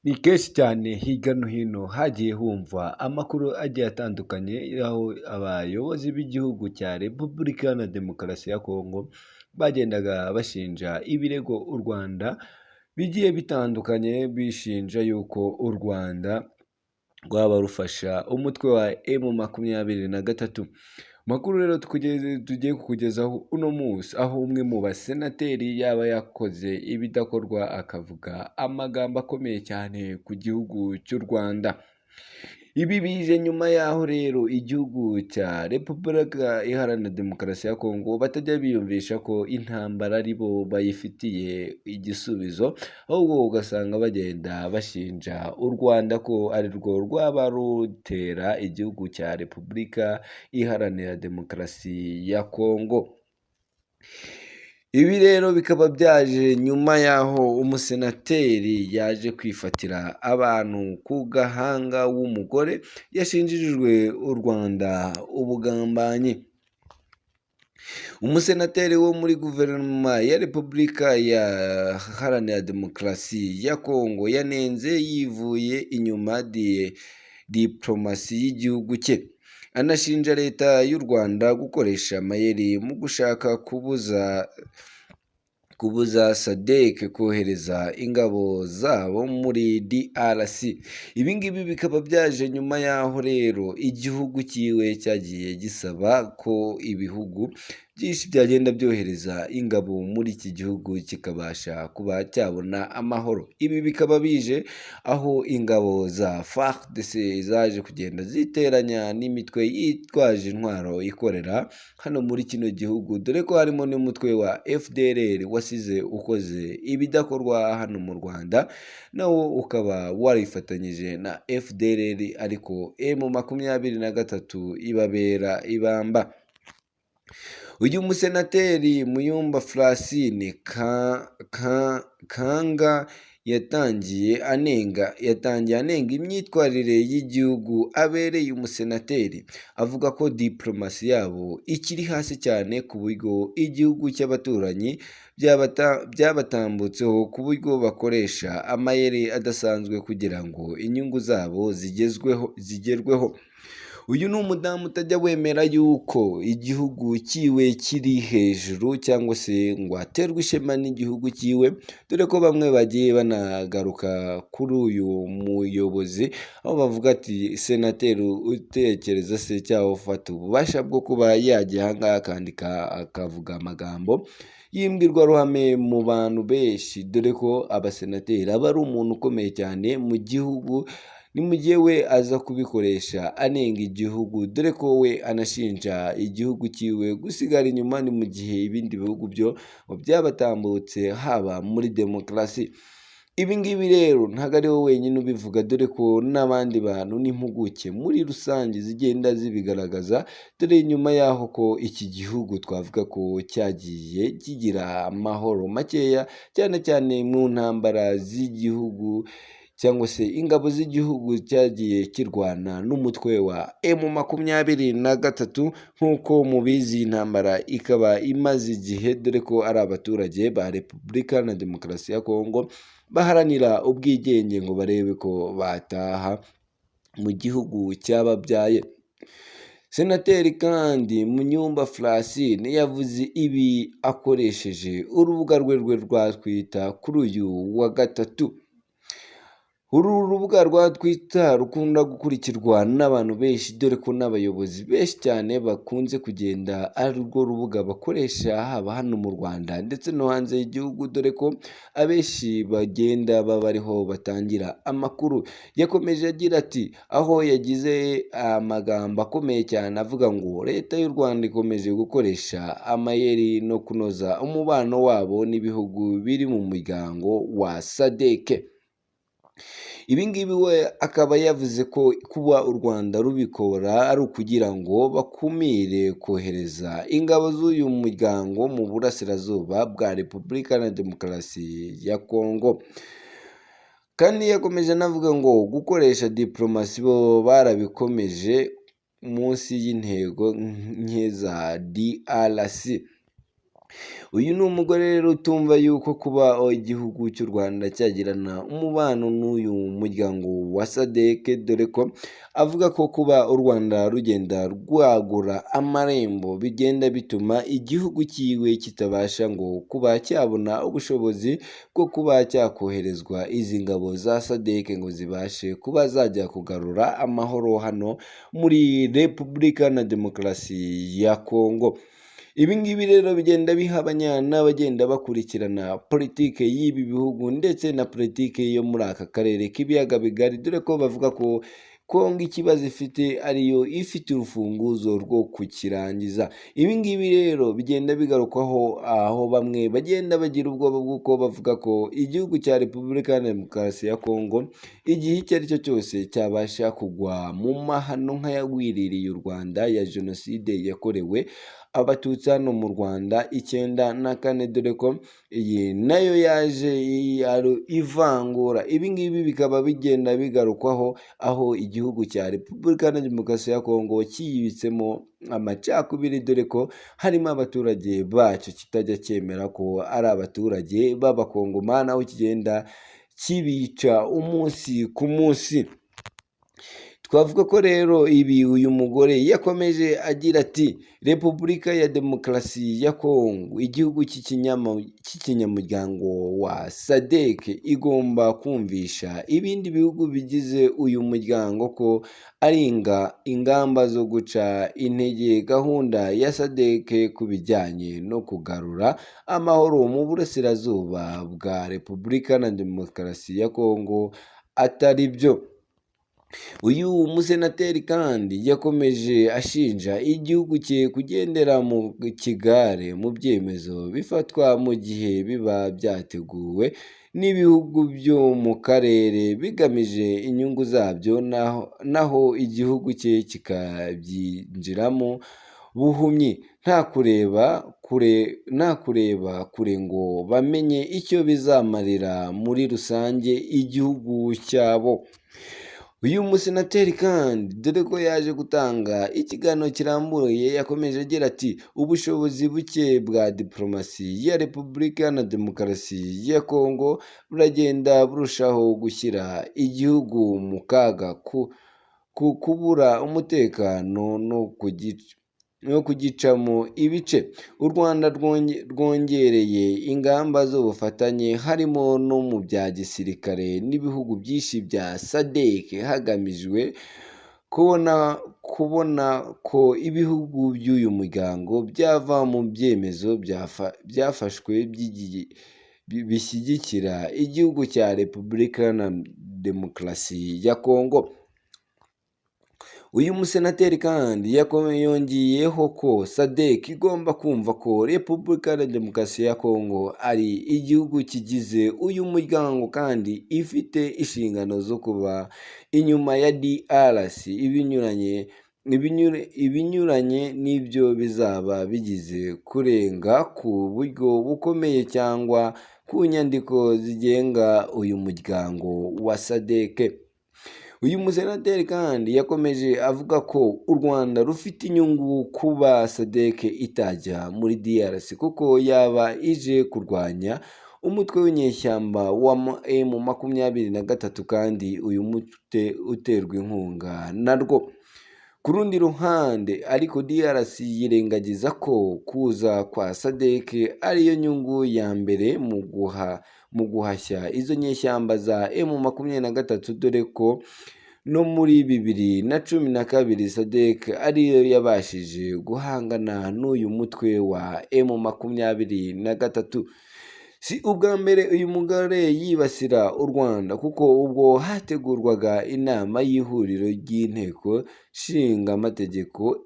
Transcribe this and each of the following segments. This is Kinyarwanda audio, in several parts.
Ni kenshi cyane hirya no hino hagiye humvwa amakuru agiye atandukanye y'aho abayobozi b'igihugu cya Repubulika Iharanira Demokarasi ya Kongo bagendaga bashinja ibirego u Rwanda bigiye bitandukanye, bishinja yuko u Rwanda rwaba rufasha umutwe wa M23. Amakuru rero tugiye kukugezaho uno munsi, aho umwe mu basenateri yaba yakoze ibidakorwa akavuga amagambo akomeye cyane ku gihugu cy'u Rwanda. Ibi bije nyuma y'aho rero igihugu cya Repubulika Iharanira Demokarasi ya Kongo batajya biyumvisha ko intambara ari bo bayifitiye igisubizo, ahubwo ugasanga bagenda bashinja u Rwanda ko ari rwo rwaba rutera igihugu cya Repubulika Iharanira Demokarasi ya Kongo. Ibi rero bikaba byaje nyuma y'aho umusenateri yaje kwifatira abantu ku gahanga w'umugore yashinjijwe u Rwanda ubugambanyi. Umusenateri wo muri guverinoma ya Repubulika Iharanira Demokarasi ya Kongo yanenze yivuye inyuma diplomasi y'igihugu cye, anashinja leta y'u Rwanda gukoresha amayeri mu gushaka kubuza SADC kohereza ingabo zabo muri DRC. Ibi ngibi bikaba byaje nyuma y'aho rero igihugu cyiwe cyagiye gisaba ko ibihugu byinshi byagenda byohereza ingabo muri iki gihugu kikabasha kuba cyabona amahoro. Ibi bikaba bije aho ingabo za FARDC zaje kugenda ziteranya n'imitwe yitwaje intwaro ikorera hano muri kino gihugu, dore ko harimo n'umutwe wa FDLR wasize ukoze ibidakorwa hano mu Rwanda, nawo ukaba warifatanyije na FDLR, ariko M23 ibabera ibamba. Uyu musenateri Muyumba Francine Kanga yatangiye anenga imyitwarire y'igihugu abereye umusenateri, avuga ko diplomasi yabo ikiri hasi cyane ku buryo igihugu cy'abaturanyi byabatambutseho, ku buryo bakoresha amayeri adasanzwe kugira ngo inyungu zabo zigezweho zigerweho. Uyu ni umudamu utajya wemera yuko igihugu cyiwe kiri hejuru cyangwa se ngo aterwe ishema n'igihugu cyiwe, dore ko bamwe bagiye banagaruka kuri uyu muyobozi aho bavuga ati: "Senateri utekereza se cyangwa ufata ububasha bwo kuba yajya aha ngaha akandika, akavuga amagambo y'imbwirwaruhame mu bantu benshi", dore ko abasenateri aba ari umuntu ukomeye cyane mu gihugu, ni mu gihe we aza kubikoresha anenga igihugu, dore ko we anashinja igihugu cyiwe gusigara inyuma, ni mu gihe ibindi bihugu byo byabatambutse haba muri demokarasi. Ibi ngibi rero ntabwo ari wowe wenyine ubivuga, dore ko n'abandi bantu n'impuguke muri rusange zigenda zibigaragaza, dore nyuma y'aho ko iki gihugu twavuga ko cyagiye kigira amahoro makeya, cyane cyane mu ntambara z'igihugu cyangwa se ingabo z'igihugu cyagiye kirwana n'umutwe wa M23. Nk'uko mubizi, iyi ntambara ikaba imaze igihe, dore ko ari abaturage ba Repubulika na Demokarasi ya Kongo baharanira ubwigenge ngo barebe ko bataha mu gihugu cyababyaye. Senateri kandi Munyumba Francine yavuze ibi akoresheje urubuga rwe rwa Twitter kuri uyu wa gatatu. Uru rubuga rwa Twitter rukunda gukurikirwa n'abantu benshi, dore ko n'abayobozi benshi cyane bakunze kugenda ari rwo rubuga bakoresha, haba hano mu Rwanda ndetse no hanze y'igihugu, dore ko abenshi bagenda baba ariho batangira amakuru. Yakomeje agira ati, aho yagize amagambo akomeye cyane avuga ngo leta y'u Rwanda ikomeje gukoresha amayeri no kunoza umubano wabo n'ibihugu biri mu muryango wa SADC. Ibi ngibi we akaba yavuze ko kuba u Rwanda rubikora ari ukugira ngo bakumire kohereza ingabo z'uyu muryango mu burasirazuba bwa Repubulika na Demokarasi ya Kongo. Kandi yakomeje anavuga ngo gukoresha diplomasi bo barabikomeje munsi y'intego nke za DRC. Uyu ni umugore rero utumva yuko kuba igihugu cy'u Rwanda cyagirana umubano n'uyu muryango wa SADC, dore ko avuga ko kuba u Rwanda rugenda rwagura amarembo bigenda bituma igihugu cyiwe kitabasha ngo kuba cyabona ubushobozi bwo kuba cyakoherezwa izi ngabo za SADC ngo zibashe kuba zajya kugarura amahoro hano muri Repubulika na Demokarasi ya Kongo. Ibi ngibi rero bigenda bihabanya n'abagenda bakurikirana politike y'ibi bihugu ndetse na politike yo muri aka karere k'ibiyaga bigari, dore ko bavuga ko Kongo ikibazo ifite ariyo ifite urufunguzo rwo kukirangiza. Ibi ngibi rero bigenda bigarukwaho, aho bamwe bagenda bagira ubwoba bw'uko bavuga ko igihugu cya Repubulika ya Demokarasi ya Kongo igihe icyo ari cyo cyose cyabasha kugwa mu mahano nk'ayagwiririye u Rwanda ya jenoside yakorewe Abatutsi hano mu Rwanda 94, dore ko iyi nayo yaje ivangura. Ibi ngibi bikaba bigenda bigarukwaho, aho igihugu cya Repubulika ya Demokarasi ya Kongo cyiyibitsemo amacakubiri, dore ko harimo abaturage bacyo kitajya cyemera ko ari abaturage b'Abakongomani, aho kigenda kibica umunsi ku munsi. Twavuga ko rero ibi uyu mugore yakomeje agira ati: "Repubulika ya Demokarasi ya Kongo, igihugu cy'ikinyamuryango wa SADC, igomba kumvisha ibindi bihugu bigize uyu muryango ko ari ingamba zo guca intege gahunda ya SADC ku bijyanye no kugarura amahoro mu burasirazuba bwa Repubulika na Demokarasi ya Kongo atari byo." Uyu musenateri kandi yakomeje ashinja igihugu cye kugendera mu kigare mu byemezo bifatwa mu gihe biba byateguwe n'ibihugu byo mu karere bigamije inyungu zabyo, naho igihugu cye kikabyinjiramo buhumyi, nta kureba kure ngo bamenye icyo bizamarira muri rusange igihugu cyabo. Uyu musenateri kandi, dore ko yaje gutanga ikiganiro kirambuye, yakomeje agira ati: "Ubushobozi buke bwa diplomasi ya Repubulika na Demokarasi ya Kongo buragenda burushaho gushyira igihugu mu kaga ku kubura umutekano no kugicamo ibice. U Rwanda rwongereye ingamba z'ubufatanye, harimo no mu bya gisirikare, n'ibihugu byinshi bya SADC, hagamijwe kubona ko ibihugu by'uyu muryango byava mu byemezo byafashwe bishyigikira igihugu cya Repubulika na Demokarasi ya Kongo." Uyu musenateri kandi yongeyeho ko SADC igomba kumva ko Repubulika ya Demokarasi ya Kongo ari igihugu kigize uyu muryango kandi ifite inshingano zo kuba inyuma ya DRC, ibinyuranye n'ibyo bizaba bigize kurenga ku buryo bukomeye cyangwa ku nyandiko zigenga uyu muryango wa SADC. Uyu musenateri kandi yakomeje avuga ko u Rwanda rufite inyungu kuba SADC itajya muri DRC, kuko yaba ije kurwanya umutwe w'inyeshyamba wa M23, kandi uyu mutwe uterwa inkunga narwo. Ku rundi ruhande ariko, DRC yirengagiza ko kuza kwa SADC ariyo nyungu ya mbere mu guhashya izo nyeshyamba za M23, dore ko no muri 2012 SADC ariyo yabashije guhangana n'uyu mutwe wa M23. Si ubwa mbere uyu mugore yibasira u Rwanda, kuko ubwo hategurwaga inama y'ihuriro ry'inteko nshingamategeko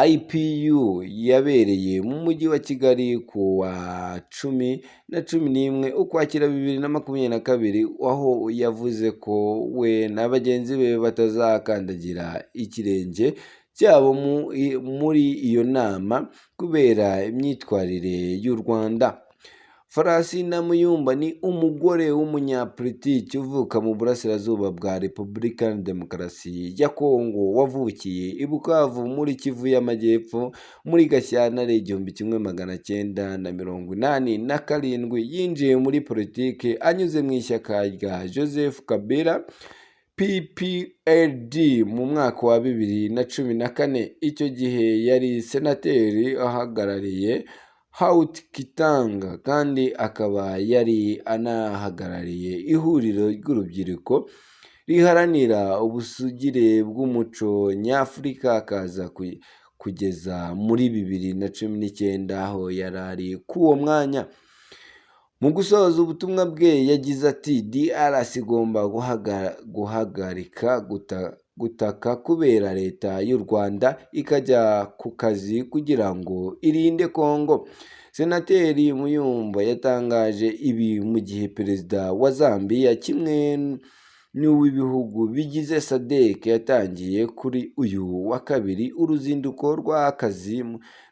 IPU yabereye mu mujyi wa Kigali ku wa 10 na 11 Ukwakira 2022, aho yavuze ko we na bagenzi be batazakandagira ikirenge cyabo muri iyo nama kubera imyitwarire y'u Rwanda. Francine Muyumba ni umugore w'umunyapolitiki uvuka mu burasirazuba bwa Repubulika ya Demokarasi ya Kongo, wavukiye i Bukavu muri Kivu y'Amajyepfo muri Gashyantare 1987. Yinjiye muri politiki anyuze mu ishyaka rya Joseph Kabila, PPRD, mu mwaka wa 2014. Icyo gihe yari senateri ahagarariye Haut Katanga, kandi akaba yari anahagarariye ihuriro ry'urubyiruko riharanira ubusugire bw'umuco nyafurika, akaza kugeza muri 2019 aho yari ari k'uwo mwanya. Mu gusoza ubutumwa bwe yagize ati: "DRC igomba guhagarika gutaka kubera leta y'u Rwanda, ikajya ku kazi kugira ngo irinde Kongo." Senateri Muyumba yatangaje ibi mu gihe perezida wa Zambia kimwe n'uw'ibihugu bigize SADC yatangiye kuri uyu wa kabiri uruzinduko rw'akazi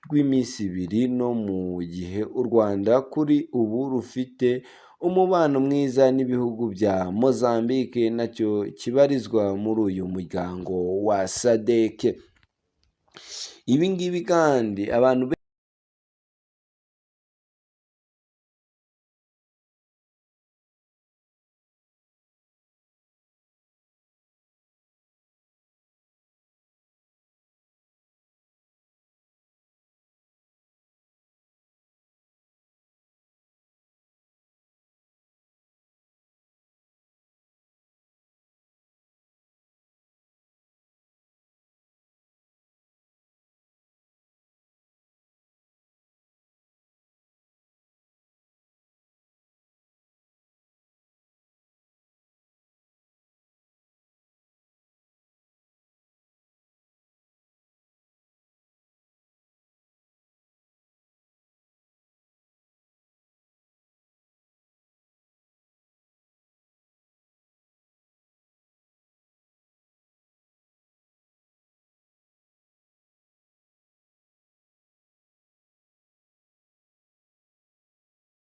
rw'iminsi 2, no mu gihe u Rwanda kuri ubu rufite umubano mwiza n'ibihugu bya Mozambique, nacyo kibarizwa muri uyu muryango wa SADC. Ibi ngibi kandi abantu